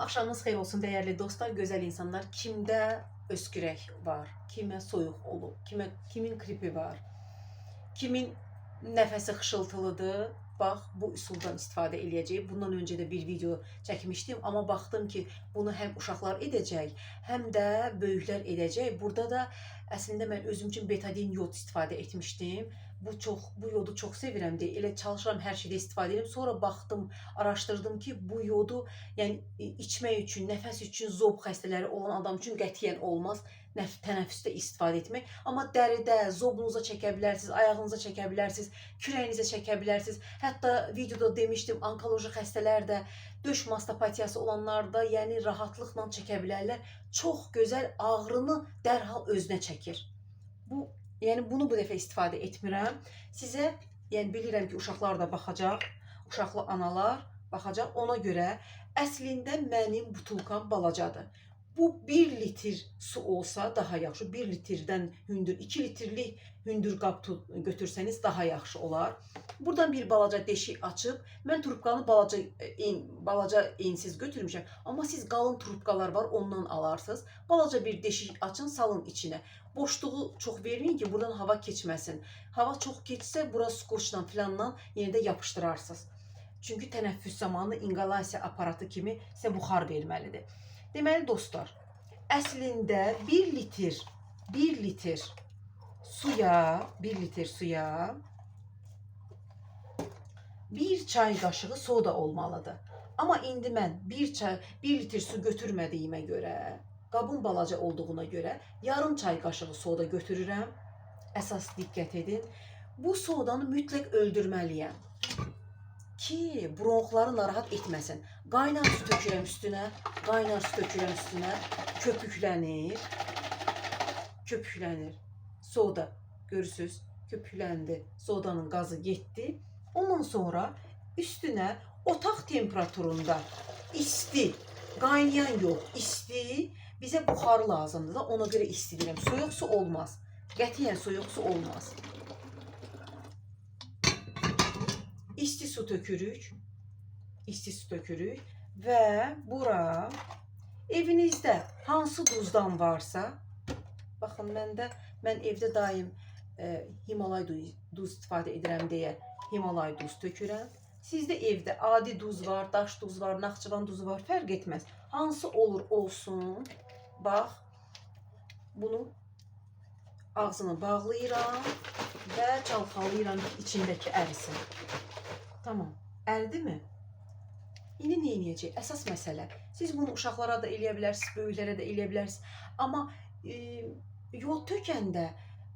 Axşamınız xeyir olsun dəyərli dostlar, gözəl insanlar. Kimdə öskürək var, kimə soyuq olub, kimin qripi var, kimin nəfəsi xışıltılıdır. Bax, bu üsuldan istifadə eləyəcəyik. Bundan öncə də bir video çəkmişdim, amma baxdım ki, bunu həm uşaqlar edəcək, həm də böyüklər edəcək. Burada da əslində mən özüm üçün betadin yod istifadə etmişdim. Bu yodu çox sevirəm deyə elə çalışıram hər şeydə istifadə edirəm. Sonra baxdım, araşdırdım ki, bu yodu yəni içmək üçün, nəfəs üçün zob xəstələri olan adam üçün qətiyyən olmaz tənəffüsdə istifadə etmək. Amma dəridə, zobunuza çəkə bilərsiniz, ayağınıza çəkə bilərsiniz, kürəyinizə çəkə bilərsiniz. Hətta videoda demişdim, onkoloji xəstələr də, döş mastopatiyası olanlar da, yəni rahatlıqla çəkə bilərlər. Çox gözəl ağrını dərhal özünə çəkir. Bu, yəni bunu bu dəfə istifadə etmirəm. Sizə, yəni bilirəm ki, uşaqlar da baxacaq, uşaqlı analar baxacaq. Ona görə əslində mənim butulkam balacadır. Bu 1 litr su olsa daha yaxşı. 1 litrdən hündür, 2 litrlik hündür qab götürsəniz daha yaxşı olar. Buradan bir balaca deşik açıb, mən trubkanı balaca ensiz götürmüşəm. Amma siz qalın trubkalar var, ondan alarsınız. Balaca bir deşik açın, salın içinə. Boşluğu çox verməyin ki, buradan hava keçməsin. Hava çox keçsə, bura skoçla filanla yenə də yapışdırarsınız. Çünki tənəffüs zamanı inhalasiya aparatı kimi sizə buxar verməlidir. Deməli dostlar, əslində 1 litr suya, 1 litr suya 1 çay qaşığı soda olmalıdır. Amma indi mən 1 litr su götürmədiyimə görə, qabın balaca olduğuna görə yarım çay qaşığı soda götürürəm. Əsas diqqət edin. Bu sodanı mütləq öldürməliyəm ki, bronxları narahat etməsin. Qaynar su tökürəm üstünə, qaynar su tökürəm üstünə, köpüklənir. Köpüklənir. Soda, görürsüz, köpükləndi. Sodanın qazı getdi. Ondan sonra üstünə otaq temperaturunda isti, qaynayan yox, isti, bizə buxarı lazımdır da, ona görə isti deyirəm. Soyuq su olmaz. Qətiyyən soyuq su olmaz. İsti su tökürük. İsti su tökürük və bura evinizdə hansı duzdan varsa, baxın mən evdə daim Himalay duz istifadə edirəm deyə Himalay duz tökürəm. Sizdə evdə adi duz var, daş duz var, Naxçıvan duzu var, fərq etməz. Hansı olur olsun. Bax, bunu ağzını bağlayıram və çalxalayıram ki, içindəki ərisin. Tamam. Əridi mi? İndi nə edəcək? Əsas məsələ. Siz bunu uşaqlara da eləyə bilərsiniz, böyüklərə də eləyə bilərsiniz. Amma yod tökəndə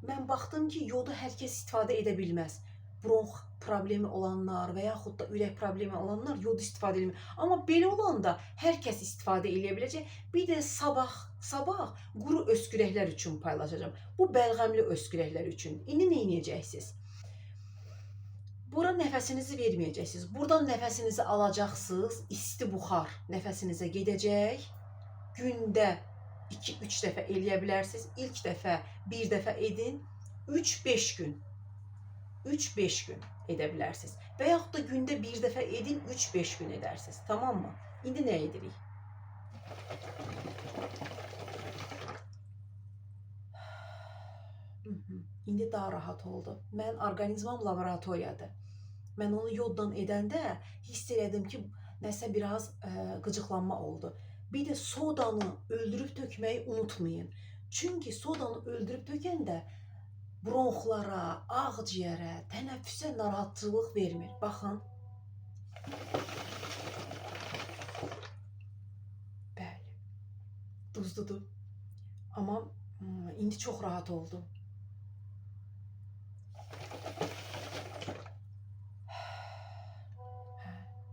mən baxdım ki, yodu hər kəs istifadə edə bilməz. Bronx problemi olanlar və yaxud da ürək problemi olanlar yodu istifadə etmir. Amma belə olanda hər kəs istifadə eləyə biləcək. Bir də sabah quru öskürəklər üçün paylaşacağam. Bu bəlğəmli öskürəklər üçün. İndi nə edəcəksiniz? Bura nəfəsinizi verməyəcəksiniz. Buradan nəfəsinizi alacaqsınız. İsti buxar nəfəsinizə gedəcək. Gündə 2-3 dəfə eləyə bilərsiniz. İlk dəfə bir dəfə edin. 3-5 gün. 3-5 gün edə bilərsiniz. Və yaxud da gündə bir dəfə edin, 3-5 gün edərsiniz. Tamam mı? İndi nə edirik? İndi daha rahat oldu. Mən orqanizmam laboratoriyadır. Mən onu yoddan edəndə hiss elədim ki, nəsə biraz qıcıqlanma oldu. Bir də sodanı öldürüb tökməyi unutmayın. Çünki sodanı öldürüb tökəndə bronxlara, ağciyərə, tənəffüsə narahatçılıq vermir. Baxın. Bəli. Duzludur. Amma indi çox rahat oldum.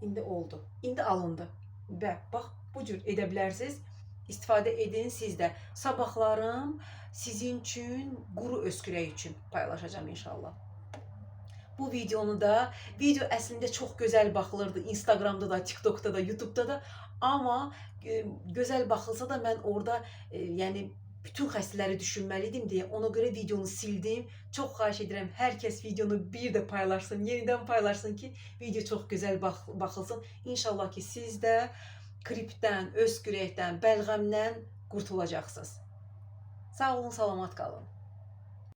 İndi oldu. İndi alındı. Və bax, bu cür edə bilərsiniz. İstifadə edin siz də. Sabahlarım sizin üçün, quru öskürək üçün paylaşacağam inşallah. Bu videonu da, video əslində çox gözəl baxılırdı. Instagramda da, TikTok'da da, YouTube'da da. Amma gözəl baxılsa da mən orada yəni bütün xəstələri düşünməliydim deyə ona görə videonu sildim. Çox xahiş edirəm, hər kəs videonu bir də paylaşsın, yenidən paylaşsın ki, video çox gözəl baxılsın. İnşallah ki, siz də Qripdən, öskürəkdən, bəlğəmdən qurtulacaqsınız. Sağ olun, salamat qalın.